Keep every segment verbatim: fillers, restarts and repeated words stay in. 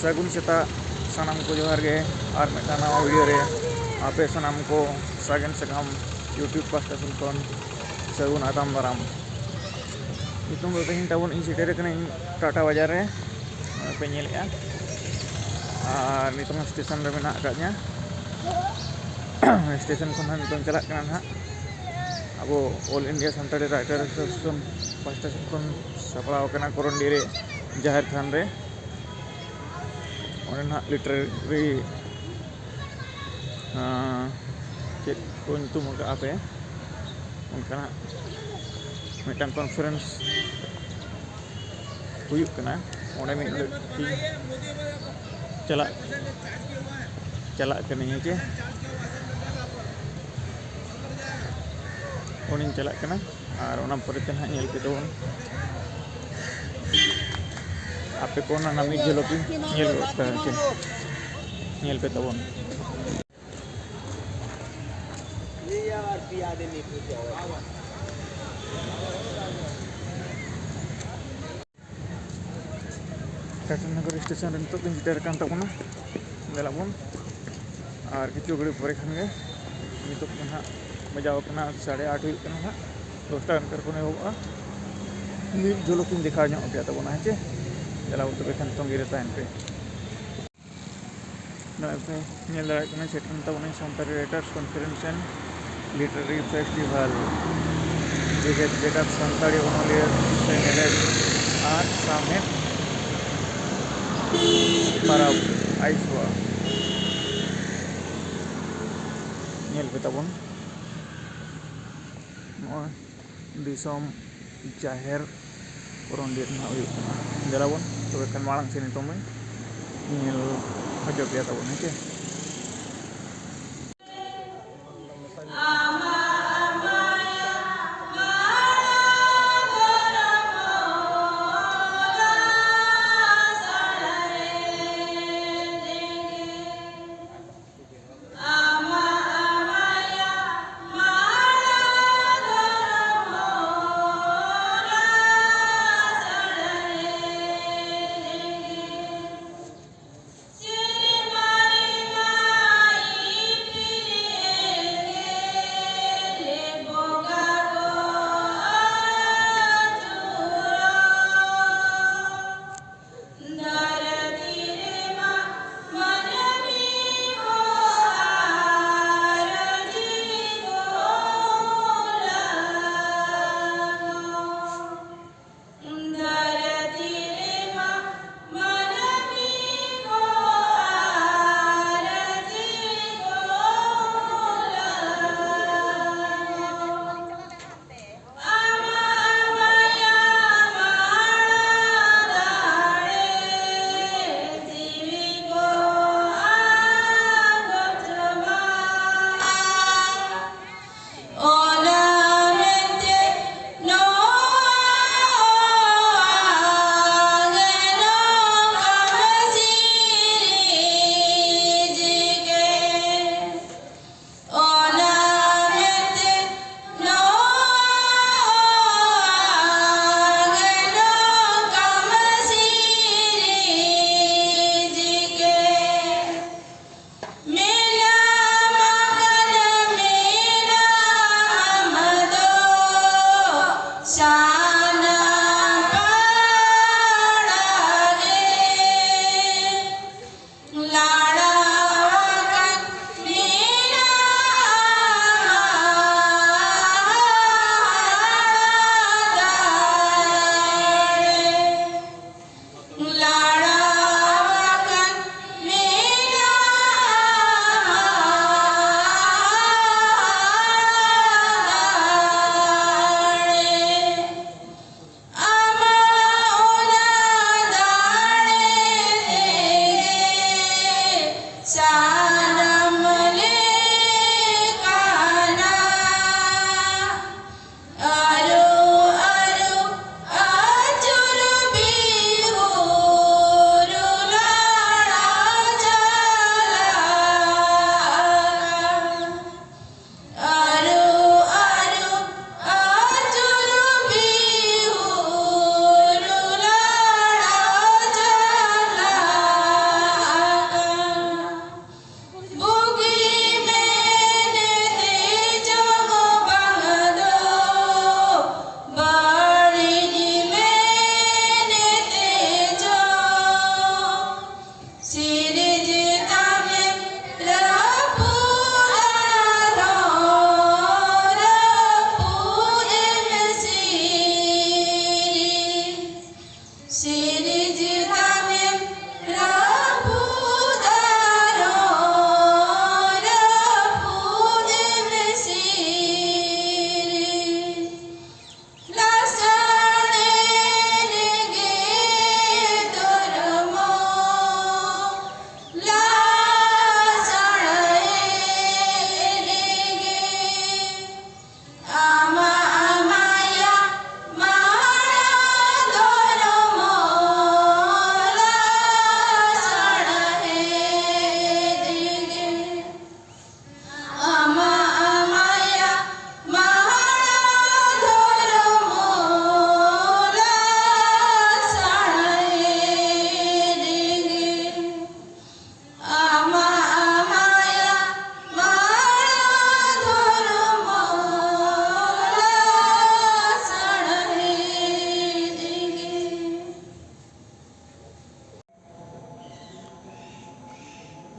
ᱥᱟᱹᱜᱩᱱ ᱥᱮᱛᱟᱜ, ᱥᱟᱱᱟᱢ ᱠᱚ ᱡᱚᱦᱟᱨ ᱜᱮ᱾ ᱟᱨ ᱢᱤᱫᱴᱟᱝ ᱱᱟᱣᱟ ᱵᱷᱤᱰᱤᱭᱳ ᱨᱮ ᱟᱯᱮ ᱥᱟᱱᱟᱢ ᱠᱚ ᱥᱟᱜᱮᱱ ᱥᱟᱠᱟᱢ YouTube ᱯᱟᱦᱴᱟ ᱥᱮᱱ ᱠᱷᱚᱱ ᱥᱟᱹᱜᱩᱱ ᱟᱛᱟᱝ ᱫᱟᱨᱟᱢ᱾ ᱱᱤᱛᱚᱝ ᱫᱚ ᱛᱮᱦᱮᱧ ᱛᱟᱵᱚᱱ ᱤᱧ ᱥᱮᱴᱮᱨ ᱟᱠᱟᱱᱟᱹᱧ ᱴᱟᱴᱟ ᱵᱟᱡᱟᱨ ᱨᱮ, ᱱᱚᱜᱼᱚᱭ ᱯᱮ ᱧᱮᱞᱮᱫᱼᱟ᱾ ᱟᱨ ᱱᱤᱛᱚᱝ ᱥᱴᱮᱥᱚᱱ ᱨᱮ ᱢᱮᱱᱟᱜ ᱟᱠᱟᱫ ᱞᱤᱧᱟ᱾ ᱥᱴᱮᱥᱚᱱ ᱠᱷᱚᱱ ᱦᱟᱸᱜ ᱱᱤᱛᱚᱝ ᱪᱟᱞᱟᱜ ᱠᱟᱱᱟ ᱱᱟᱦᱟᱜ ᱟᱵᱚ All India Santali Writers Association ᱯᱟᱦᱴᱟ ᱥᱮᱱ ᱠᱷᱚᱱ ᱥᱟᱯᱲᱟᱣ ᱟᱠᱟᱱᱟ ᱠᱚᱨᱚᱱᱰᱤ ᱨᱮ ᱡᱟᱦᱮᱨ ᱛᱷᱟᱱ ᱨᱮ᱾ ᱚᱸᱰᱮ ᱱᱟᱦᱟᱜ ᱞᱤᱴᱟᱨᱮᱨᱤ, ᱟᱸ, ᱪᱮᱫ ᱠᱚ ᱧᱩᱛᱩᱢ ᱟᱠᱟᱫᱼᱟ ᱯᱮ, ᱚᱱᱠᱟᱱᱟᱜ ᱢᱤᱫᱴᱟᱝ ᱠᱚᱱᱯᱷᱟᱨᱮᱱᱥ ᱦᱩᱭᱩᱜ ᱠᱟᱱᱟ᱾ ᱚᱸᱰᱮ ᱢᱤᱫ ᱜᱷᱟᱹᱲᱤᱡ ᱪᱟᱞᱟᱜ, ᱪᱟᱞᱟᱜ ᱠᱟᱹᱱᱟᱹᱧ, ᱦᱮᱸ ᱪᱮ? ᱚᱸᱰᱮᱧ ᱪᱟᱞᱟᱜ ᱠᱟᱱᱟ᱾ ᱟᱨ ᱚᱱᱟ ᱯᱚᱨᱮ ᱛᱮ ᱱᱟᱦᱟᱜ ᱧᱮᱞ ᱯᱮ ᱛᱟᱵᱚᱱ, ᱟᱯᱮ ᱠᱚ ᱚᱱᱟ ᱢᱤᱫ ᱡᱷᱚᱞᱚᱠ ᱤᱧ ᱧᱮᱞ ᱜᱚᱫ ᱠᱟᱜᱼᱟ ᱪᱮ? ᱧᱮᱞ ᱯᱮ ᱛᱟᱵᱚᱱ᱾ ᱴᱟᱴᱟᱱᱚᱜᱚᱨ ᱥᱴᱮᱥᱚᱱ ᱨᱮ ᱱᱤᱛᱚᱜ ᱫᱚᱧ ᱥᱮᱴᱮᱨ ᱟᱠᱟᱱ ᱛᱟᱵᱚᱱᱟ᱾ ᱫᱮᱞᱟ ᱵᱚᱱ, ᱟᱨ ᱠᱤᱪᱷᱩ ᱜᱷᱟᱹᱲᱤᱡ ᱯᱚᱨᱮ ᱠᱷᱟᱱ ᱜᱮ ᱱᱤᱛᱚᱜ ᱫᱚ ᱱᱟᱦᱟᱜ ᱵᱟᱡᱟᱣ ᱠᱟᱱᱟ ᱥᱟᱲᱮ ᱟᱴ ᱦᱩᱭᱩᱜ ᱠᱟᱱᱟ ᱱᱟᱦᱟᱜ, ᱫᱚᱥᱴᱟ ᱜᱟᱱ ᱠᱷᱚᱱ ᱮᱦᱚᱵᱚᱜᱼᱟ᱾ ᱢᱤᱫ ᱡᱷᱚᱞᱚᱠ ᱤᱧ ᱫᱮᱠᱷᱟᱣ ᱧᱚᱜ ᱟᱯᱮᱭᱟ ᱛᱟᱵᱚᱱᱟ, ᱦᱮᱸ ᱪᱮ? ᱫᱮᱞᱟ ᱵᱚᱱ, ᱛᱚᱵᱮ ᱠᱷᱟᱱ ᱛᱚᱸᱜᱮ ᱨᱮ ᱛᱟᱦᱮᱱ ᱯᱮ᱾ ᱱᱚᱜᱼᱚᱭ ᱯᱮ ᱧᱮᱞ ᱫᱟᱲᱮᱭᱟᱜ ᱠᱟᱱᱟ, ᱥᱮᱴᱮᱨ ᱮᱱ ᱛᱟᱵᱚᱱᱟᱹᱧ Santali writers conference and literary festival, ᱡᱮᱜᱮᱛ ᱡᱟᱠᱟᱛ ᱥᱟᱱᱛᱟᱲᱤ ᱚᱱᱚᱞᱤᱭᱟᱹ ᱥᱮᱢᱞᱮᱫ ᱟᱨ ᱥᱟᱶᱦᱮᱫ ᱯᱟᱨᱟᱵᱽ ᱟᱭᱥᱣᱟ᱾ ᱧᱮᱞ ᱯᱮ ᱛᱟᱵᱚᱱ ᱱᱚᱜᱼᱚᱭ ᱫᱤᱥᱚᱢ ᱡᱟᱦᱮᱨ ᱠᱚᱨᱚᱱᱰᱤ ᱨᱮᱱᱟᱜ ᱦᱩᱭᱩᱜ ᱠᱟᱱᱟ᱾ ᱫᱮᱞᱟ ᱵᱚᱱ, ᱛᱚᱵᱮ ᱠᱷᱟᱱ ᱢᱟᱲᱟᱝ ᱥᱮᱫ ᱱᱤᱛᱚᱝ ᱫᱚᱧ ᱧᱮᱞ ᱦᱚᱪᱚ ᱯᱮᱭᱟ ᱛᱟᱵᱚᱱ, ᱦᱮᱸ ᱪᱮ?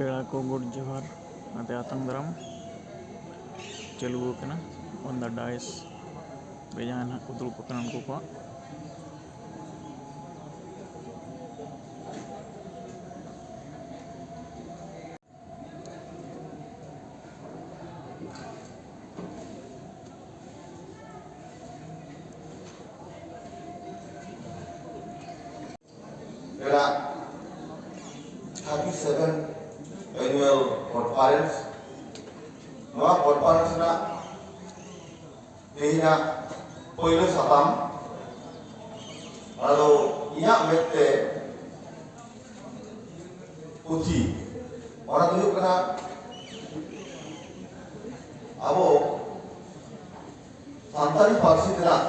ᱯᱮᱲᱟ ᱠᱚ ᱜᱚᱰ ᱡᱚᱦᱟᱨ, ᱱᱚᱛᱮ ᱟᱛᱟᱝ ᱫᱟᱨᱟᱢ ᱪᱟᱹᱞᱩ ᱟᱠᱟᱱᱟ᱾ On the dais ᱨᱮ ᱡᱟᱦᱟᱸᱭ ᱱᱟᱦᱟᱜ ᱠᱚ ᱫᱩᱲᱩᱵ ᱟᱠᱟᱱᱟ, ᱩᱱᱠᱩ ᱠᱚᱣᱟᱜ ᱨᱮᱱᱟᱜ thirty seven annual conference᱾ ᱱᱚᱣᱟ conference ᱨᱮᱱᱟᱜ ᱛᱮᱦᱮᱧᱟᱜ ᱯᱳᱭᱞᱳ ᱥᱟᱛᱟᱢ, ᱚᱱᱟ ᱫᱚ ᱤᱧᱟᱹᱜ ᱢᱮᱫ ᱛᱮ ᱯᱩᱛᱷᱤ, ᱚᱱᱟ ᱫᱚ ᱦᱩᱭᱩᱜ ᱠᱟᱱᱟ ᱟᱵᱚ ᱥᱟᱱᱛᱟᱲᱤ ᱯᱟᱹᱨᱥᱤ ᱨᱮᱱᱟᱜ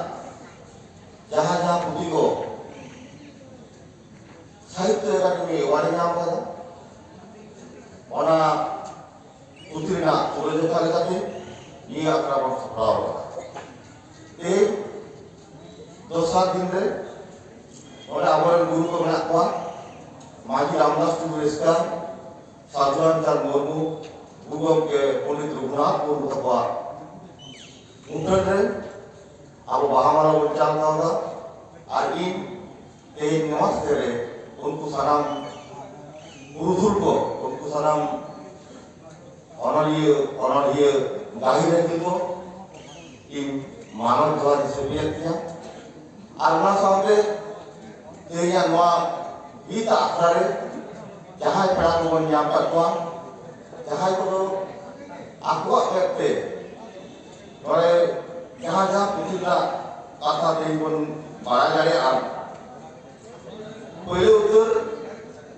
ᱡᱟᱦᱟᱸ ᱡᱟᱦᱟᱸ ᱯᱩᱛᱷᱤ ᱠᱚ ᱥᱟᱦᱤᱛᱛᱚ ᱮᱠᱟᱰᱮᱢᱤ award ᱮ ᱧᱟᱢ ᱠᱟᱫᱟ, ᱚᱱᱟ ᱯᱩᱛᱷᱤ ᱨᱮᱱᱟᱜ ᱛᱩᱞᱟᱹᱡᱚᱠᱷᱟ ᱞᱮᱠᱟᱛᱮ ᱱᱤᱭᱟᱹ ᱟᱠᱷᱲᱟ ᱵᱚᱱ ᱥᱟᱯᱲᱟᱣ ᱠᱟᱫᱟ᱾ ᱛᱮᱦᱮᱧ ᱫᱚᱥᱟᱨ ᱫᱤᱱ ᱨᱮ ᱱᱚᱰᱮ ᱟᱵᱚᱨᱮᱱ ᱜᱩᱨᱩ ᱠᱚ ᱢᱮᱱᱟᱜ ᱠᱚᱣᱟ, ᱢᱟᱹᱡᱷᱤ ᱨᱟᱢᱫᱟᱥ ᱴᱩᱰᱩ ᱨᱮᱥᱠᱟ, ᱥᱟᱫᱷᱩ ᱨᱟᱢᱪᱟᱸᱫᱽ ᱢᱩᱨᱢᱩ, ᱜᱩᱨᱩ ᱜᱚᱢᱠᱮ ᱯᱚᱱᱰᱤᱛ ᱨᱚᱜᱷᱩᱱᱟᱛᱷ ᱢᱩᱨᱢᱩ ᱛᱟᱠᱚᱣᱟᱜ ᱢᱩᱴᱷᱟᱹᱱ ᱨᱮ ᱟᱵᱚ ᱵᱟᱦᱟ ᱢᱟᱞᱟ ᱵᱚᱱ ᱪᱟᱞ ᱠᱟᱣᱫᱟ᱾ ᱟᱨ ᱤᱧ ᱛᱮᱦᱮᱧ ᱱᱚᱣᱟ ᱥᱮᱨᱮ ᱩᱱᱠᱩ ᱥᱟᱱᱟᱢ ᱯᱩᱨᱩᱫᱷᱩᱞ ᱠᱚ, ᱩᱱᱠᱩ ᱥᱟᱱᱟᱢ ᱚᱱᱚᱞᱤᱭᱟᱹ, ᱚᱱᱚᱞᱤᱭᱟᱹ ᱜᱟᱹᱦᱤᱨ ᱨᱮᱱ ᱜᱮᱠᱚ ᱤᱧ ᱢᱟᱱᱚᱛ ᱡᱚᱦᱟᱨ ᱤᱧ ᱥᱟᱹᱯᱤᱭᱮᱫ ᱯᱮᱭᱟ᱾ ᱟᱨ ᱚᱱᱟ ᱥᱟᱶᱛᱮ ᱛᱮᱦᱮᱧᱟᱜ ᱱᱚᱣᱟ ᱢᱤᱫ ᱟᱠᱷᱲᱟ ᱨᱮ ᱡᱟᱦᱟᱸᱭ ᱯᱮᱲᱟ ᱠᱚᱵᱚᱱ ᱧᱟᱢ ᱠᱟᱫ ᱠᱚᱣᱟ, ᱡᱟᱦᱟᱸᱭ ᱠᱚᱫᱚ ᱟᱠᱚᱣᱟᱜ ᱢᱮᱫ ᱛᱮ ᱱᱚᱰᱮ ᱡᱟᱦᱟᱸ ᱡᱟᱦᱟᱸ ᱯᱩᱛᱷᱤ ᱨᱮᱱᱟᱜ ᱠᱟᱛᱷᱟ ᱛᱮᱦᱮᱧ ᱵᱚᱱ ᱵᱟᱲᱟᱭ ᱫᱟᱲᱮᱭᱟᱜᱼᱟ, ᱯᱳᱭᱞᱳ ᱩᱛᱟᱹᱨ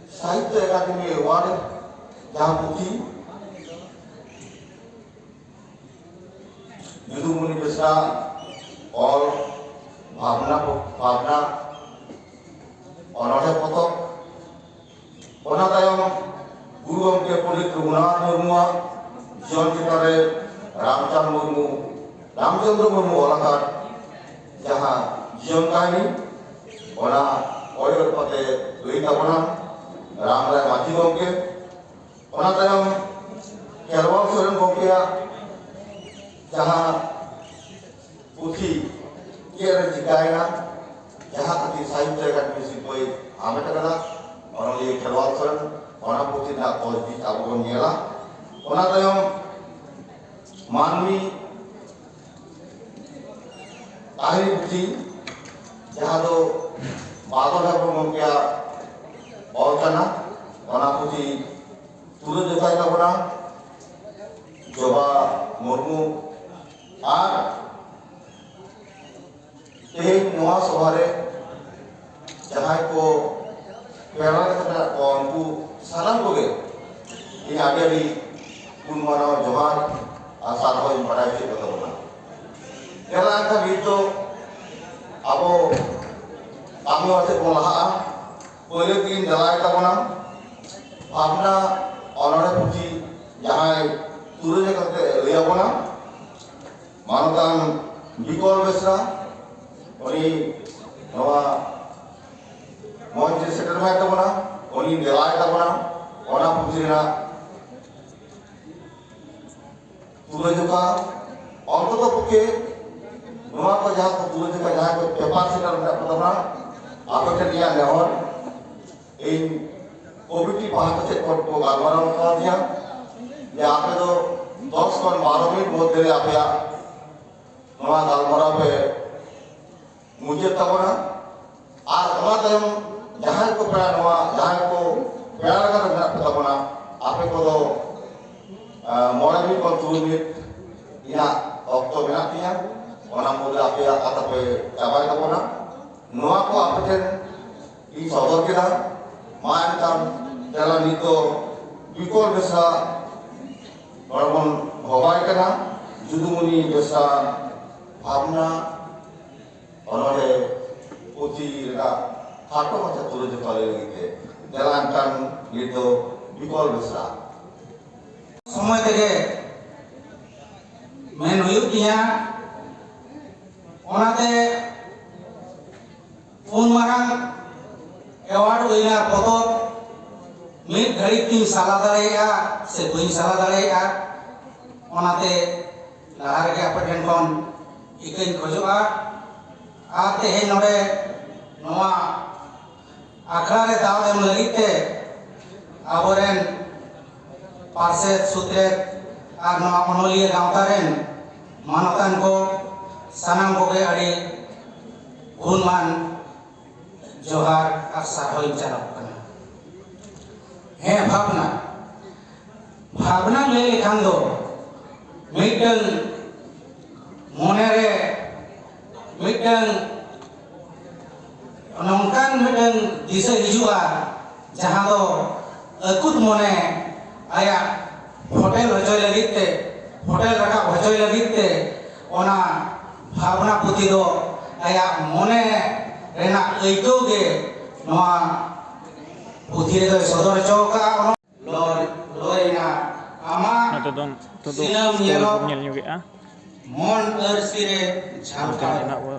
ᱥᱟᱦᱤᱛᱛᱚ ᱮᱠᱟᱰᱮᱢᱤ award ᱡᱟᱦᱟᱸ ᱯᱩᱛᱷᱤ, ᱡᱩᱫᱩᱢᱩᱱᱤ ᱵᱮᱥᱨᱟ ᱚᱞ ᱵᱷᱟᱵᱽᱱᱟ, ᱵᱷᱟᱵᱽᱱᱟ ᱚᱱᱚᱬᱦᱮ ᱯᱚᱛᱚᱵ, ᱚᱱᱟ ᱛᱟᱭᱚᱢ ᱜᱩᱨᱩ ᱜᱚᱢᱠᱮ ᱯᱚᱱᱰᱤᱛ ᱨᱚᱜᱷᱩᱱᱟᱛᱷ ᱢᱩᱨᱢᱩᱣᱟᱜ ᱡᱤᱭᱚᱱ ᱪᱮᱛᱟᱱ ᱨᱮ ᱨᱟᱢᱪᱟᱸᱫᱽ ᱢᱩᱨᱢᱩ, ᱨᱟᱢᱪᱚᱸᱫᱽᱨᱚ ᱢᱩᱨᱢᱩ ᱚᱞ ᱟᱠᱟᱫ ᱡᱟᱦᱟᱸ ᱡᱤᱭᱚᱱ ᱠᱟᱹᱦᱱᱤ, ᱚᱱᱟ ᱚᱭᱚᱨ ᱠᱟᱛᱮ ᱞᱟᱹᱭ ᱛᱟᱵᱚᱱᱟ ᱨᱟᱢᱨᱟᱭ ᱢᱟᱹᱡᱷᱤ ᱜᱚᱢᱠᱮ᱾ ᱚᱱᱟ ᱛᱟᱭᱚᱢ ᱠᱷᱮᱨᱣᱟᱞ ᱥᱚᱨᱮᱱ ᱜᱚᱢᱠᱮᱭᱟᱜ ᱡᱟᱦᱟᱸ ᱯᱩᱛᱷᱤ ᱪᱮᱫ ᱨᱮ ᱪᱤᱠᱟᱭᱮᱱᱟ, ᱡᱟᱦᱟᱸ ᱠᱷᱟᱹᱛᱤᱨ ᱥᱟᱦᱤᱛᱛᱚ ᱮᱠᱟᱰᱮᱢᱤ ᱥᱤᱨᱯᱟᱹᱭ ᱦᱟᱢᱮᱴ ᱟᱠᱟᱫᱟ, ᱚᱱᱚᱞᱤᱭᱟᱹ ᱠᱷᱮᱨᱣᱟᱞ ᱥᱚᱨᱮᱱ, ᱚᱱᱟ ᱯᱩᱛᱷᱤ ᱨᱮᱱᱟᱜ ᱛᱚᱡᱽᱵᱤᱡ ᱟᱵᱚ ᱵᱚᱱ ᱧᱮᱞᱟ᱾ ᱚᱱᱟ ᱛᱟᱭᱚᱢ ᱢᱟᱹᱱᱢᱤ ᱠᱟᱹᱦᱱᱤ ᱯᱩᱛᱷᱤ, ᱡᱟᱦᱟᱸ ᱫᱚ ᱵᱟᱫᱚᱞ ᱦᱮᱢᱵᱨᱚᱢ ᱜᱚᱢᱠᱮᱭᱟᱜ ᱚᱞ ᱠᱟᱱᱟ, ᱚᱱᱟ ᱯᱩᱛᱷᱤ ᱛᱩᱞᱟᱹ ᱡᱚᱠᱷᱟᱭ ᱛᱟᱵᱚᱱᱟ ᱡᱚᱵᱟ ᱢᱩᱨᱢᱩ᱾ ᱟᱨ ᱛᱮᱦᱮᱧ ᱱᱚᱣᱟ ᱥᱚᱵᱷᱟ ᱨᱮ ᱡᱟᱦᱟᱸᱭ ᱠᱚ ᱯᱮᱲᱟ ᱠᱟᱛᱮ ᱢᱮᱱᱟᱜ ᱠᱚᱣᱟ, ᱩᱱᱠᱩ ᱥᱟᱱᱟᱢ ᱠᱚᱜᱮ ᱤᱧ ᱟᱹᱰᱤ ᱟᱹᱰᱤ ᱜᱩᱱ ᱢᱟᱱᱟᱣ ᱡᱚᱦᱟᱨ ᱟᱨ ᱥᱟᱨᱦᱟᱣ ᱤᱧ ᱵᱟᱲᱟᱭ ᱦᱚᱪᱚᱭᱮᱫ ᱛᱟᱵᱚᱱᱟ᱾ ᱫᱮᱞᱟ ᱮᱱᱠᱷᱟᱱ ᱱᱤᱛ ᱫᱚ ᱟᱵᱚ ᱠᱟᱹᱢᱤ ᱦᱚᱨᱟ ᱥᱮᱫ ᱵᱚᱱ ᱞᱟᱦᱟᱜᱼᱟ᱾ ᱯᱳᱭᱞᱳ ᱛᱮᱧ ᱫᱮᱞᱟᱭ ᱛᱟᱵᱚᱱᱟ ᱵᱷᱟᱵᱽᱱᱟ ᱚᱱᱚᱬᱦᱮ ᱯᱩᱛᱷᱤ, ᱡᱟᱦᱟᱸᱭ ᱛᱩᱞᱟᱹᱡᱚᱠᱷᱟ ᱠᱟᱛᱮ ᱞᱟᱹᱭ ᱟᱵᱚᱱᱟ ᱢᱟᱱᱚᱛᱟᱱ ᱵᱤᱠᱚᱞ ᱵᱮᱥᱨᱟ, ᱩᱱᱤ ᱱᱚᱣᱟ ᱢᱚᱧᱪ ᱨᱮ ᱥᱮᱴᱮᱨ ᱢᱮᱱᱟᱭ ᱛᱟᱵᱚᱱᱟ, ᱩᱱᱤ ᱫᱮᱞᱟᱭ ᱛᱟᱵᱚᱱᱟ ᱚᱱᱟ ᱯᱩᱛᱷᱤ ᱨᱮᱱᱟᱜ ᱛᱩᱞᱟᱹᱡᱚᱠᱷᱟ᱾ ᱚᱱᱛᱚᱛᱚ ᱯᱚᱠᱠᱷᱮ ᱱᱚᱣᱟ ᱠᱚ ᱡᱟᱦᱟᱸ ᱠᱚ ᱛᱩᱞᱟᱹᱡᱚᱠᱷᱟ, ᱡᱟᱦᱟᱸ ᱠᱚ ᱯᱮᱯᱟᱨ ᱥᱮᱴᱮᱨ ᱢᱮᱱᱟᱜ ᱠᱚ ᱛᱟᱵᱚᱱᱟ, ᱟᱯᱮ ᱴᱷᱮᱱ ᱤᱧᱟᱹᱜ ᱱᱮᱦᱚᱨ, ᱤᱧ ᱠᱚᱢᱤᱴᱤ ᱯᱟᱦᱴᱟ ᱥᱮᱫ ᱠᱷᱚᱱ ᱠᱚ ᱜᱟᱞᱢᱟᱨᱟᱣ ᱠᱟᱣᱫᱤᱧᱟ ᱡᱮ ᱟᱯᱮ ᱫᱚ ᱫᱚᱥ ᱠᱷᱚᱱ ᱵᱟᱨᱚ ᱢᱤᱱᱤᱴ ᱢᱚᱫᱽᱫᱷᱮ ᱨᱮ ᱟᱯᱮᱭᱟᱜ ᱱᱚᱣᱟ ᱜᱟᱞᱢᱟᱨᱟᱣ ᱯᱮ ᱢᱩᱪᱟᱹᱫ ᱛᱟᱵᱚᱱᱟ᱾ ᱟᱨ ᱚᱱᱟ ᱛᱟᱭᱚᱢ ᱡᱟᱦᱟᱸᱭ ᱠᱚ ᱯᱮᱲᱟ, ᱱᱚᱣᱟ ᱡᱟᱦᱟᱸᱭ ᱠᱚ ᱯᱮᱲᱟ ᱞᱮᱠᱟᱛᱮ ᱢᱮᱱᱟᱜ ᱠᱚ ᱛᱟᱵᱚᱱᱟ, ᱟᱯᱮ ᱠᱚᱫᱚ, ᱟᱸ, ᱢᱚᱬᱮ ᱢᱤᱱᱤᱴ ᱠᱷᱚᱱ ᱛᱩᱨᱩᱭ ᱢᱤᱱᱤᱴ ᱨᱮᱱᱟᱜ ᱚᱠᱛᱚ ᱢᱮᱱᱟᱜ ᱯᱮᱭᱟ, ᱚᱱᱟ ᱢᱩᱫᱽᱨᱮ ᱟᱯᱮᱭᱟᱜ ᱠᱟᱛᱷᱟ ᱯᱮ ᱪᱟᱵᱟᱭ ᱛᱟᱵᱚᱱᱟ᱾ ᱱᱚᱣᱟ ᱠᱚ ᱟᱯᱮ ᱴᱷᱮᱱ ᱤᱧ ᱥᱚᱫᱚᱨ ᱠᱮᱫᱟ᱾ ᱢᱟ ᱮᱱᱠᱷᱟᱱ ᱫᱮᱞᱟ ᱱᱤᱛ ᱫᱚ ᱵᱤᱠᱚᱞ ᱵᱮᱥᱨᱟ ᱱᱚᱰᱮ ᱵᱚᱱ ᱦᱚᱦᱚᱣᱟᱭ ᱠᱟᱱᱟ, ᱡᱩᱫᱩᱢᱩᱱᱤ ᱵᱮᱥᱨᱟ ᱵᱷᱟᱵᱽᱱᱟ ᱚᱱᱚᱬᱦᱮ ᱯᱩᱛᱷᱤ ᱨᱮᱱᱟᱜ ᱠᱷᱟᱴᱚ ᱢᱟᱪᱷᱟ ᱛᱩᱞᱟᱹᱡᱚᱠᱷᱟ ᱞᱟᱹᱭ ᱞᱟᱹᱜᱤᱫ ᱛᱮ᱾ ᱫᱮᱞᱟ ᱮᱱᱠᱷᱟᱱ ᱱᱤᱛ ᱫᱚ ᱵᱤᱠᱚᱞ ᱵᱮᱥᱨᱟ᱾ ᱥᱚᱢᱚᱭ ᱛᱮᱜᱮ ᱢᱮᱱ ᱦᱩᱭᱩᱜ ᱛᱤᱧᱟ, ᱚᱱᱟᱛᱮ ᱩᱱ ᱢᱟᱨᱟᱝ ᱮᱣᱟᱨᱰ ᱩᱭᱱᱟᱨ ᱯᱚᱛᱚᱵ ᱢᱤᱫ ᱜᱷᱟᱹᱲᱤᱡ ᱛᱤᱧ ᱥᱟᱞᱟ ᱫᱟᱲᱮᱭᱟᱜᱼᱟ ᱥᱮ ᱵᱟᱹᱧ ᱥᱟᱞᱟ ᱫᱟᱲᱮᱭᱟᱜᱼᱟ, ᱚᱱᱟᱛᱮ ᱞᱟᱦᱟ ᱨᱮᱜᱮ ᱟᱯᱮ ᱴᱷᱮᱱ ᱠᱷᱚᱱ ᱤᱠᱟᱹᱧ ᱠᱷᱚᱡᱚᱜᱼᱟ᱾ ᱟᱨ ᱛᱮᱦᱮᱧ ᱱᱚᱰᱮ ᱱᱚᱣᱟ ᱟᱠᱷᱲᱟ ᱨᱮ ᱫᱟᱣ ᱮᱢ ᱞᱟᱹᱜᱤᱫ ᱛᱮ ᱟᱵᱚᱨᱮᱱ ᱯᱟᱨᱥᱮᱛ ᱥᱩᱛᱨᱮᱛ ᱟᱨ ᱱᱚᱣᱟ ᱚᱱᱚᱞᱤᱭᱟᱹ ᱜᱟᱶᱛᱟ ᱨᱮᱱ ᱢᱟᱱᱚᱛᱟᱱ ᱠᱚ ᱥᱟᱱᱟᱢ ᱠᱚᱜᱮ ᱟᱹᱰᱤ ᱜᱩᱱᱢᱟᱱ ᱡᱚᱦᱟᱨ ᱟᱨ ᱥᱟᱨᱦᱟᱣᱤᱧ ᱪᱟᱞᱟᱣ ᱠᱟᱱᱟ᱾ ᱦᱮᱸ, ᱵᱷᱟᱵᱽᱱᱟ, ᱵᱷᱟᱵᱽᱱᱟ ᱞᱟᱹᱭ ᱞᱮᱠᱷᱟᱱ ᱫᱚ ᱢᱤᱫᱴᱟᱝ ᱢᱚᱱᱮᱨᱮ ᱢᱤᱫᱴᱟᱝ ᱱᱚᱝᱠᱟᱱ ᱢᱤᱫᱴᱟᱝ ᱫᱤᱥᱟᱹ ᱦᱤᱡᱩᱜᱼᱟ, ᱡᱟᱦᱟᱸ ᱫᱚ ᱟᱹᱠᱩᱛ ᱢᱚᱱᱮ ᱟᱭᱟᱜ ᱯᱷᱚᱴᱮᱞ ᱦᱚᱪᱚᱭ ᱞᱟᱹᱜᱤᱫ ᱛᱮ, ᱯᱷᱚᱴᱮᱞ ᱨᱟᱠᱟᱵ ᱦᱚᱪᱚᱭ ᱞᱟᱹᱜᱤᱫ ᱛᱮ, ᱚᱱᱟ ᱵᱷᱟᱵᱽᱱᱟ ᱯᱩᱛᱷᱤ ᱫᱚ ᱟᱭᱟᱜ ᱢᱚᱱᱮ ᱨᱮᱱᱟᱜ ᱟᱹᱭᱠᱟᱹᱣ ᱜᱮ ᱱᱚᱣᱟ ᱯᱩᱛᱷᱤ ᱨᱮᱫᱚᱭ ᱥᱚᱫᱚᱨ ᱦᱚᱪᱚ ᱟᱠᱟᱫᱼᱟ᱾ ᱚᱱᱟ ᱞᱚᱭ, ᱞᱚᱭ ᱮᱱᱟ ᱟᱢᱟᱜ ᱱᱚᱛᱮ ᱫᱚ, ᱱᱤᱛᱚᱜ ᱫᱚ ᱥᱤᱱᱟᱹᱢ ᱥᱴᱚᱞ ᱧᱮᱞᱚᱜ ᱵᱚᱱ ᱧᱮᱞ ᱧᱚᱜᱮᱜᱼᱟ᱾ ᱢᱚᱱ ᱟᱹᱨᱥᱤ ᱨᱮ ᱡᱷᱟᱞᱠᱟᱣ ᱱᱚᱛᱮᱱᱟᱜ ᱮᱱᱟ᱾ ᱟᱵᱚ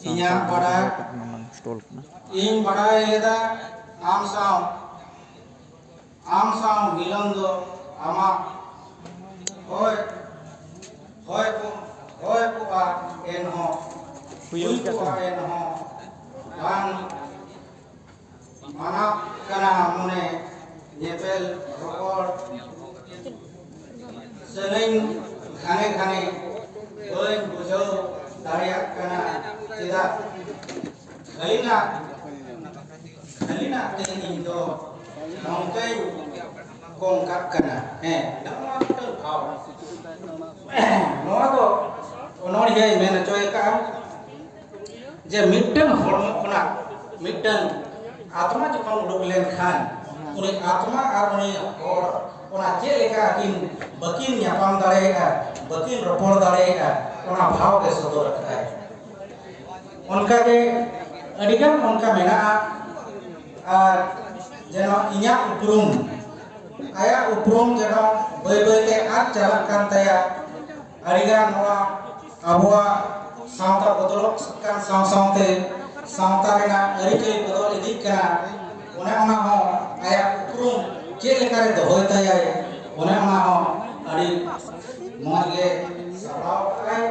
ᱤᱧᱟᱹᱜ ᱥᱟᱱᱛᱟᱲ ᱵᱟᱰᱟᱭ, ᱥᱚᱢᱟᱡᱽ ᱨᱮᱱᱟᱜ ᱥᱴᱚᱞ ᱠᱟᱱᱟ᱾ ᱤᱧ ᱵᱟᱰᱟᱭ ᱞᱮᱫᱟ ᱟᱢ ᱥᱟᱶ, ᱟᱢ ᱥᱟᱶ ᱢᱤᱞᱚᱱ ᱫᱚ ᱟᱢᱟᱜ ᱦᱚᱭ, ᱦᱚᱭ ᱠᱚ, ᱦᱚᱭ ᱠᱚᱜᱼᱟ ᱮᱱᱦᱚᱸ, ᱦᱩᱭᱩᱜ ᱦᱩᱭ ᱜᱮᱭᱟ ᱠᱚᱜᱼᱟ ᱛᱚ᱾ ᱮᱱᱦᱚᱸ ᱵᱟᱝ ᱢᱟᱱᱟᱣ ᱠᱟᱱᱟ ᱢᱚᱱᱮ ᱧᱮᱯᱮᱞ ᱨᱚᱯᱚᱲ ᱥᱟᱹᱱᱟᱹᱧ ᱜᱷᱟᱱᱮ ᱜᱷᱟᱱᱮ ᱵᱟᱹᱧ ᱵᱩᱡᱷᱟᱹᱣ ᱫᱟᱲᱮᱭᱟᱜ ᱠᱟᱱᱟ ᱪᱮᱫᱟᱜ ᱠᱷᱟᱹᱞᱤᱱᱟᱜ, ᱠᱷᱟᱹᱞᱤᱱᱟᱜ ᱛᱮ ᱤᱧ ᱫᱚ ᱱᱚᱝᱠᱟᱧ ᱠᱚᱝ ᱠᱟᱜ ᱠᱟᱱᱟ᱾ ᱦᱮᱸ, ᱱᱚᱣᱟ ᱢᱤᱫᱴᱟᱝ ᱵᱷᱟᱣ᱾ ᱱᱚᱣᱟ ᱫᱚ ᱚᱱᱚᱬᱦᱤᱭᱟᱹᱭ ᱢᱮᱱ ᱦᱚᱪᱚᱭ ᱟᱠᱟᱫᱼᱟ᱾ ᱡᱮ ᱢᱤᱫᱴᱟᱝ ᱦᱚᱲᱢᱚ ᱠᱷᱚᱱᱟᱜ ᱢᱤᱫᱴᱟᱝ ᱟᱛᱢᱟ ᱡᱚᱠᱷᱚᱱ ᱩᱰᱩᱠ ᱞᱮᱱᱠᱷᱟᱱ, ᱩᱱᱤ ᱟᱛᱢᱟ ᱟᱨ ᱩᱱᱤ ᱦᱚᱲ ᱚᱱᱟ ᱪᱮᱫ ᱞᱮᱠᱟ ᱟᱹᱠᱤᱱ ᱵᱟᱹᱠᱤᱱ ᱧᱟᱯᱟᱢ ᱫᱟᱲᱮᱭᱟᱜᱼᱟ, ᱵᱟᱹᱠᱤᱱ ᱨᱚᱯᱚᱲ ᱫᱟᱲᱮᱭᱟᱜᱼᱟ, ᱚᱱᱟ ᱵᱷᱟᱣ ᱜᱮ ᱥᱚᱫᱚᱨ ᱟᱠᱟᱫᱟᱭ᱾ ᱚᱱᱠᱟᱜᱮ ᱟᱹᱰᱤᱜᱟᱱ ᱚᱱᱠᱟ ᱢᱮᱱᱟᱜᱼᱟ᱾ ᱟᱨ ᱡᱮᱱᱚ ᱤᱧᱟᱹᱜ ᱩᱯᱨᱩᱢ, ᱟᱭᱟᱜ ᱩᱯᱨᱩᱢ ᱡᱮᱱᱚ ᱵᱟᱹᱭ ᱵᱟᱹᱭᱛᱮ ᱟᱫ ᱪᱟᱞᱟᱜ ᱠᱟᱱ ᱛᱟᱭᱟ᱾ ᱟᱹᱰᱤᱜᱟᱱ ᱱᱚᱣᱟ ᱟᱵᱚᱣᱟᱜ ᱥᱟᱶᱛᱟ ᱵᱚᱫᱚᱞᱚᱜ ᱠᱟᱱ ᱥᱟᱶ ᱥᱟᱶᱛᱮ ᱥᱟᱶᱛᱟ ᱨᱮᱱᱟᱜ ᱟᱹᱨᱤᱪᱟᱹᱞᱤ ᱵᱚᱫᱚᱞ ᱤᱫᱤᱜ ᱠᱟᱱᱟ᱾ ᱚᱱᱮ ᱚᱱᱟ ᱦᱚᱸ ᱟᱭᱟᱜ ᱩᱯᱨᱩᱢ ᱪᱮᱫ ᱞᱮᱠᱟᱨᱮ ᱫᱚᱦᱚᱭ ᱛᱟᱭᱟᱭ, ᱚᱱᱮ ᱚᱱᱟ ᱦᱚᱸ ᱟᱹᱰᱤ ᱢᱚᱡᱽ ᱜᱮ ᱥᱟᱯᱲᱟᱣ ᱟᱠᱟᱫᱟᱭ᱾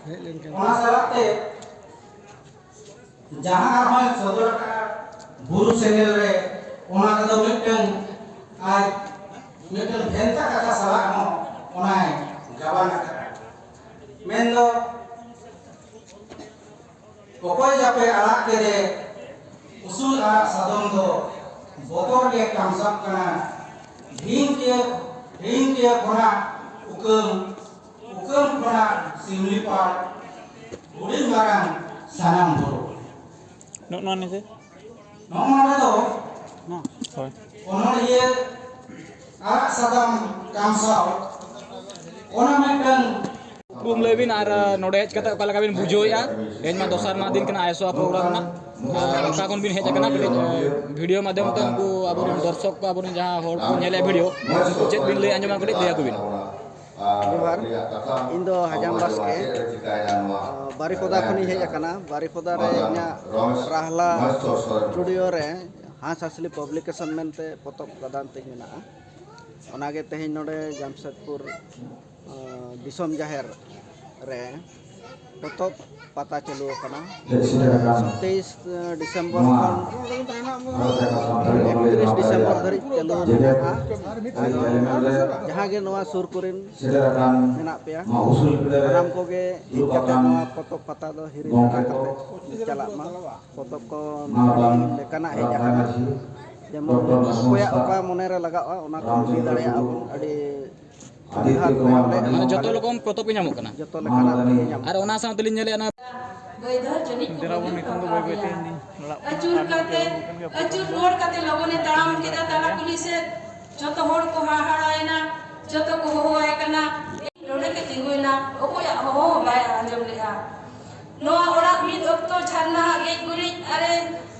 ᱦᱮᱡ ᱞᱮᱱᱠᱷᱟᱱ ᱚᱱᱟ ᱥᱟᱞᱟᱜ ᱛᱮ ᱡᱟᱦᱟᱸ ᱟᱨᱦᱚᱸᱭ ᱥᱚᱫᱚᱨ ᱟᱠᱟᱫᱼᱟ ᱵᱩᱨᱩ ᱥᱮᱸᱜᱮᱞ ᱨᱮ, ᱚᱱᱟ ᱨᱮᱫᱚ ᱢᱤᱫᱴᱟᱝ ᱟᱡ ᱢᱤᱫᱴᱟᱝ ᱵᱷᱮᱱᱛᱟ ᱠᱟᱛᱷᱟ ᱥᱟᱞᱟᱜ ᱦᱚᱸ ᱚᱱᱟᱭ ᱜᱟᱵᱟᱱ ᱟᱠᱟᱫᱼᱟ᱾ ᱢᱮᱱᱫᱚ, ᱚᱠᱚᱭ ᱡᱟᱯᱮ ᱟᱲᱟᱜ ᱠᱮᱫᱮ, ᱩᱥᱩᱞ ᱟᱲᱟᱜ ᱥᱟᱫᱚᱢ ᱫᱚ ᱵᱚᱛᱚᱨ ᱜᱮ ᱠᱟᱢᱥᱟᱜ ᱠᱟᱱᱟ᱾ ᱰᱷᱤᱝᱠᱤᱭᱟᱹ, ᱰᱷᱤᱝᱠᱤᱭᱟᱹ ᱠᱷᱚᱱᱟᱜ ᱩᱠᱟᱹᱢ, ᱩᱠᱟᱹᱢ ᱠᱷᱚᱱᱟᱜ ᱥᱤᱢᱞᱤᱯᱟᱞ, ᱦᱩᱰᱤᱧ ᱢᱟᱨᱟᱝ ᱥᱟᱱᱟᱢ ᱵᱩᱨᱩ᱾ ᱱᱚᱜᱼᱚ ᱱᱚᱣᱟ ᱱᱤᱡᱮ᱾ ᱱᱚᱜᱼᱚ ᱱᱚᱰᱮ ᱫᱚ ᱦᱳᱭ᱾ ᱚᱱᱚᱬᱦᱤᱭᱟᱹ ᱟᱲᱟᱜ ᱥᱟᱫᱚᱢ ᱠᱟᱢᱥᱟᱣ, ᱚᱱᱟ ᱢᱤᱫᱴᱟᱝ ᱩᱯᱨᱩᱢ ᱞᱟᱹᱭ ᱵᱤᱱ ᱟᱨ, ᱟ, ᱱᱚᱰᱮ ᱦᱮᱡ ᱠᱟᱛᱮ ᱚᱠᱟ ᱞᱮᱠᱟ ᱵᱤᱱ ᱵᱩᱡᱷᱟᱹᱣᱮᱫᱼᱟ? ᱛᱮᱦᱮᱧ ᱢᱟ ᱫᱚᱥᱟᱨ ᱢᱟ ᱫᱤᱱ ᱠᱟᱱᱟ ᱟᱭᱮᱥᱚᱜᱼᱟ ᱯᱨᱳᱜᱨᱟᱢ ᱨᱮᱱᱟᱜ᱾ ᱟᱨ ᱚᱠᱟ ᱠᱷᱚᱱ ᱵᱤᱱ ᱦᱮᱡ ᱟᱠᱟᱱᱟ? ᱠᱟᱹᱴᱤᱡ, ᱟ, ᱵᱷᱤᱰᱤᱭᱳ ᱢᱟᱫᱽᱫᱷᱚᱢ ᱛᱮ ᱩᱱᱠᱩ ᱟᱵᱚᱨᱮᱱ ᱫᱚᱨᱥᱚᱠ ᱠᱚ, ᱟᱵᱚᱨᱮᱱ ᱡᱟᱦᱟᱸ ᱦᱚᱲ ᱠᱚ ᱧᱮᱞᱮᱫᱼᱟ ᱵᱷᱤᱰᱤᱭᱳ, ᱩᱱᱠᱩ ᱪᱮᱫ ᱵᱤᱱ ᱞᱟᱹᱭ ᱟᱸᱡᱚᱢᱟ, ᱠᱟᱹᱴᱤᱡ ᱞᱟᱹᱭ ᱟᱠᱚ ᱵᱤᱱ᱾ ᱡᱚᱦᱟᱨ, ᱤᱧ ᱫᱚ ᱦᱟᱡᱟᱢ ᱵᱟᱥᱠᱮ, ᱟ, ᱵᱟᱨᱤᱯᱚᱫᱟ ᱠᱷᱚᱱᱤᱧ ᱦᱮᱡ ᱟᱠᱟᱱᱟ᱾ ᱵᱟᱨᱤᱯᱚᱫᱟ ᱨᱮ ᱤᱧᱟᱹᱜ ᱨᱟᱦᱞᱟ ᱥᱴᱩᱰᱤᱭᱳ ᱨᱮ ᱦᱟᱸᱥ ᱦᱟᱸᱥᱞᱤ ᱯᱟᱵᱽᱞᱤᱠᱮᱥᱚᱱ ᱢᱮᱱᱛᱮ ᱯᱚᱛᱚᱵ ᱜᱟᱫᱟᱱ ᱛᱤᱧ ᱢᱮᱱᱟᱜᱼᱟ᱾ ᱚᱱᱟᱜᱮ ᱛᱮᱦᱮᱧ ᱱᱚᱰᱮ ᱡᱟᱢᱥᱮᱫᱽᱯᱩᱨ, ᱟ, ᱫᱤᱥᱚᱢ ᱡᱟᱦᱮᱨ ᱨᱮ ᱯᱚᱛᱚᱵ ᱯᱟᱛᱟ ᱪᱟᱹᱞᱩ ᱟᱠᱟᱱᱟ᱾ ᱦᱮᱡ ᱥᱮᱴᱮᱨ ᱟᱠᱟᱱ ᱛᱮᱭᱤᱥ ᱰᱤᱥᱮᱢᱵᱚᱨ ᱱᱚᱣᱟ ᱠᱷᱚᱱ ᱵᱷᱟᱨᱚᱛ ᱡᱟᱠᱟᱛ ᱥᱟᱱᱛᱟᱲᱤ ᱚᱱᱚᱞᱤᱭᱟᱹ ᱮᱠᱛᱤᱨᱤᱥ ᱜᱟᱶᱛᱟ ᱰᱤᱥᱮᱢᱵᱚᱨ ᱨᱮᱭᱟᱜ ᱫᱷᱟᱹᱨᱤᱡ ᱪᱟᱹᱞᱩ ᱡᱮᱜᱮᱛ ᱢᱮᱱᱟᱜᱼᱟ᱾ ᱟᱹᱨᱤ ᱪᱟᱹᱞᱤ ᱢᱮᱱ ᱨᱮ ᱡᱟᱦᱟᱸ ᱜᱮ ᱱᱚᱣᱟ ᱥᱩᱨ ᱠᱚᱨᱮᱱ ᱥᱮᱴᱮᱨ ᱟᱠᱟᱱ ᱥᱟᱱᱟᱢ ᱠᱚᱜᱮ ᱦᱮᱡ ᱫᱩᱲᱩᱵ ᱠᱟᱛᱮ ᱟᱠᱟᱱ ᱱᱚᱣᱟ ᱯᱚᱛᱚᱵ ᱯᱟᱛᱟ ᱫᱚ ᱦᱤᱨᱤ ᱜᱚᱢᱠᱮ ᱦᱟᱛᱟᱣ ᱠᱚ, ᱠᱟᱛᱮ ᱪᱟᱞᱟᱜ ᱢᱟ᱾ ᱯᱚᱛᱚᱵ ᱠᱚ ᱢᱟᱱᱚᱛᱟᱱ ᱞᱮᱠᱟᱱᱟᱜ ᱦᱮᱡ ᱨᱟᱡᱽ ᱟᱠᱟᱱᱟ᱾ ᱢᱟᱹᱡᱷᱤ ᱡᱮᱢᱚᱱ ᱰᱚᱠᱴᱚᱨ ᱚᱠᱚᱭᱟᱜ ᱱᱟᱥᱢᱟᱥᱛᱟ ᱚᱠᱟ ᱢᱚᱱᱮᱨᱮ ᱞᱟᱜᱟᱜᱼᱟ, ᱚᱱᱟ ᱠᱚ ᱤᱫᱤ ᱨᱟᱢᱪᱚᱸᱫᱽᱨᱚ ᱫᱟᱲᱮᱭᱟᱜᱼᱟ ᱴᱩᱰᱩ, ᱵᱚᱱ᱾ ᱟᱹᱰᱤ ᱟᱫᱤᱛᱭᱚ ᱠᱩᱢᱟᱨ ᱢᱟᱱᱮ ᱡᱚᱛᱚ ᱨᱚᱠᱚᱢ ᱯᱚᱛᱚᱵ ᱜᱮ ᱧᱟᱢᱚᱜ ᱠᱟᱱᱟ᱾ ᱡᱚᱛᱚ ᱞᱮᱠᱟᱱᱟᱜ ᱜᱮ ᱧᱟᱢᱚᱜ ᱠᱟᱱᱟ᱾ ᱟᱨ ᱚᱱᱟ ᱥᱟᱶ ᱛᱮᱞᱤᱧ ᱧᱮᱞᱮᱫᱼᱟ ᱱᱚᱣᱟ ᱵᱟᱹᱭᱫᱷᱚᱨ ᱡᱟᱹᱱᱤᱡ ᱠᱚ ᱫᱮᱞᱟ ᱵᱚᱱ ᱵᱟᱹᱜᱤ ᱱᱤᱛᱚᱝ ᱫᱚ ᱦᱚᱴᱚ ᱵᱟᱹᱭ ᱵᱟᱹᱭ ᱛᱮ ᱠᱟᱫ ᱤᱧ ᱞᱤᱧ ᱞᱟᱲᱟᱜ ᱞᱮᱭᱟ᱾ ᱠᱟᱱᱟ᱾ ᱟᱹᱪᱩᱨ ᱟᱨ ᱠᱟᱛᱮ, ᱱᱤᱛᱚᱜ ᱫᱚ ᱟᱹᱪᱩᱨ ᱨᱩᱣᱟᱹᱲ ᱠᱟᱛᱮ ᱞᱚᱜᱚᱱᱮ ᱛᱟᱲᱟᱢ ᱠᱮᱫᱟ ᱛᱟᱞᱟ ᱠᱩᱞᱦᱤ ᱥᱮᱫ᱾ ᱡᱚᱛᱚ ᱦᱚᱲ ᱠᱚ ᱦᱟᱦᱟᱲᱟᱭᱮᱱᱟ, ᱡᱚᱛᱚ ᱠᱚ ᱦᱚᱦᱚᱣᱟᱭ ᱠᱟᱱᱟ᱾ ᱱᱚᱰᱮ ᱜᱮ ᱛᱤᱸᱜᱩᱭᱮᱱᱟ, ᱚᱠᱚᱭᱟᱜ ᱦᱚᱦᱚ ᱦᱚᱸ ᱵᱟᱭ ᱟᱸᱡᱚᱢ ᱞᱮᱫᱼᱟ᱾ ᱱᱚᱣᱟ ᱚᱲᱟᱜ ᱢᱤᱫ ᱚᱠᱛᱚ ᱡᱷᱟᱨᱱᱟ ᱟᱜ ᱜᱮᱡ ᱜᱩᱨᱤᱡ ᱟᱨᱮ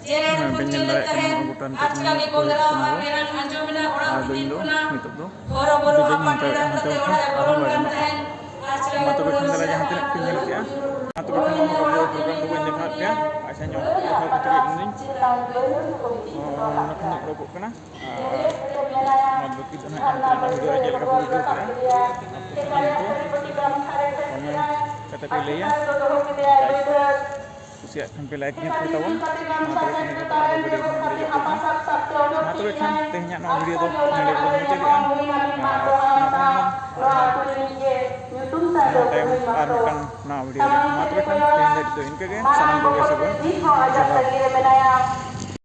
ᱡᱮᱨᱮᱲ ᱦᱮᱸ, ᱯᱷᱩᱨᱪᱟᱹ ᱵᱟᱹᱧ ᱞᱮᱫ ᱢᱮᱱ ᱫᱟᱲᱮᱭᱟᱜ ᱠᱟᱱᱟ, ᱛᱟᱦᱮᱸᱫ᱾ ᱱᱚᱣᱟ ᱜᱚᱴᱟ ᱱᱤᱛᱚᱜ ᱟᱪᱠᱟ ᱱᱚᱣᱟ ᱜᱮ ᱠᱚ ᱠᱚᱸᱰᱮᱞᱟᱣ ᱠᱟᱱᱟ ᱟᱨ ᱠᱚ᱾ ᱜᱮᱨᱟᱝ ᱟᱸᱡᱚᱢ ᱮᱱᱟ᱾ ᱚᱲᱟᱜ ᱟᱫᱚ ᱵᱷᱤᱛᱤᱨ ᱤᱧ ᱫᱚ ᱠᱷᱚᱱᱟᱜ ᱱᱤᱛᱚᱜ ᱫᱚ ᱦᱚᱨᱚ ᱵᱚᱨᱚ ᱵᱟᱹᱧ ᱦᱟᱯᱟ ᱦᱟᱱᱛᱟᱲ ᱰᱮᱨᱟ ᱦᱟᱱᱛᱮ ᱠᱟᱛᱮ ᱚᱲᱟᱜ ᱮ ᱟᱨᱦᱚᱸ ᱵᱚᱞᱚᱱ ᱵᱟᱭ ᱠᱟᱱ ᱜᱟᱱᱚᱜᱼᱟ᱾ ᱛᱟᱦᱮᱸᱫ᱾ ᱢᱟ ᱛᱚᱵᱮ ᱠᱷᱟᱱ ᱫᱮᱞᱟ ᱡᱟᱦᱟᱸ ᱛᱤᱱᱟᱹᱜ ᱯᱮ ᱧᱮᱞ ᱠᱮᱜᱼᱟ, ᱢᱟ ᱛᱚᱵᱮ ᱠᱷᱟᱱ ᱱᱚᱣᱟ ᱯᱨᱳᱜᱨᱟᱢ ᱫᱚ ᱵᱟᱹᱧ ᱫᱮᱠᱷᱟᱣᱮᱫ ᱯᱮᱭᱟ᱾ ᱟᱪᱪᱷᱟ, ᱧᱚᱜ ᱫᱮᱠᱷᱟᱣ ᱠᱟᱛᱮ ᱜᱮ ᱤᱧ ᱫᱩᱧ ᱱᱚᱰᱮ ᱠᱷᱚᱱ ᱫᱚᱧ ᱚᱰᱚᱠᱚᱜ ᱠᱟᱱᱟ᱾ ᱟᱨ ᱱᱚᱣᱟ ᱵᱟᱹᱠᱤ ᱫᱚ ᱱᱟᱦᱟᱜ ᱮᱱᱛᱮ ᱱᱚᱣᱟ ᱵᱷᱤᱰᱤᱭᱳ ᱨᱮ ᱪᱮᱫ ᱞᱮᱠᱟ ᱯᱮ ᱵᱩᱡᱷᱟᱹᱣ ᱠᱮᱜᱼᱟ, ᱟᱯᱮ ᱥᱟᱱᱟᱢ ᱠᱚ ᱠᱚᱢᱮᱱᱴ ᱠᱟᱛᱮ ᱯᱮ ᱞᱟᱹᱭᱟ᱾ ᱠᱩᱥᱤᱭᱟᱜ ᱠᱷᱟᱱ ᱯᱮ ᱞᱟᱭᱤᱠ ᱧᱚᱜ ᱠᱚ ᱛᱟᱵᱚᱱ᱾ ᱢᱟ ᱛᱚᱵᱮ ᱠᱷᱟᱱ ᱱᱤᱛᱚᱜ ᱫᱚ ᱟᱨᱚ ᱵᱷᱤᱰᱤᱭᱳ ᱨᱮᱵᱚᱱ ᱫᱮᱡᱚᱜ ᱠᱟᱱᱟ᱾ ᱢᱟ ᱛᱚᱵᱮ ᱠᱷᱟᱱ ᱛᱮᱦᱮᱧᱟᱜ ᱱᱚᱣᱟ ᱵᱷᱤᱰᱤᱭᱳ ᱫᱚ ᱱᱚᱰᱮ ᱜᱮᱵᱚᱱ ᱢᱩᱪᱟᱹᱫᱮᱜᱼᱟ᱾ ᱟᱨ ᱱᱟᱯᱟᱭ ᱢᱟ ᱟᱨᱦᱚᱸ ᱛᱟᱭᱚᱢ ᱟᱨ ᱢᱤᱫᱴᱟᱝ ᱱᱟᱣᱟ ᱵᱷᱤᱰᱤᱭᱳ ᱨᱮ᱾ ᱢᱟ ᱛᱚᱵᱮ ᱠᱷᱟᱱ ᱛᱮᱦᱮᱧ ᱫᱷᱟᱹᱵᱤᱡ ᱫᱚ ᱤᱱᱠᱟᱹ ᱜᱮ᱾ ᱥᱟᱱᱟᱢ ᱠᱚᱜᱮ ᱥᱟᱹᱜᱩᱱ ᱡᱚᱦᱟᱨ᱾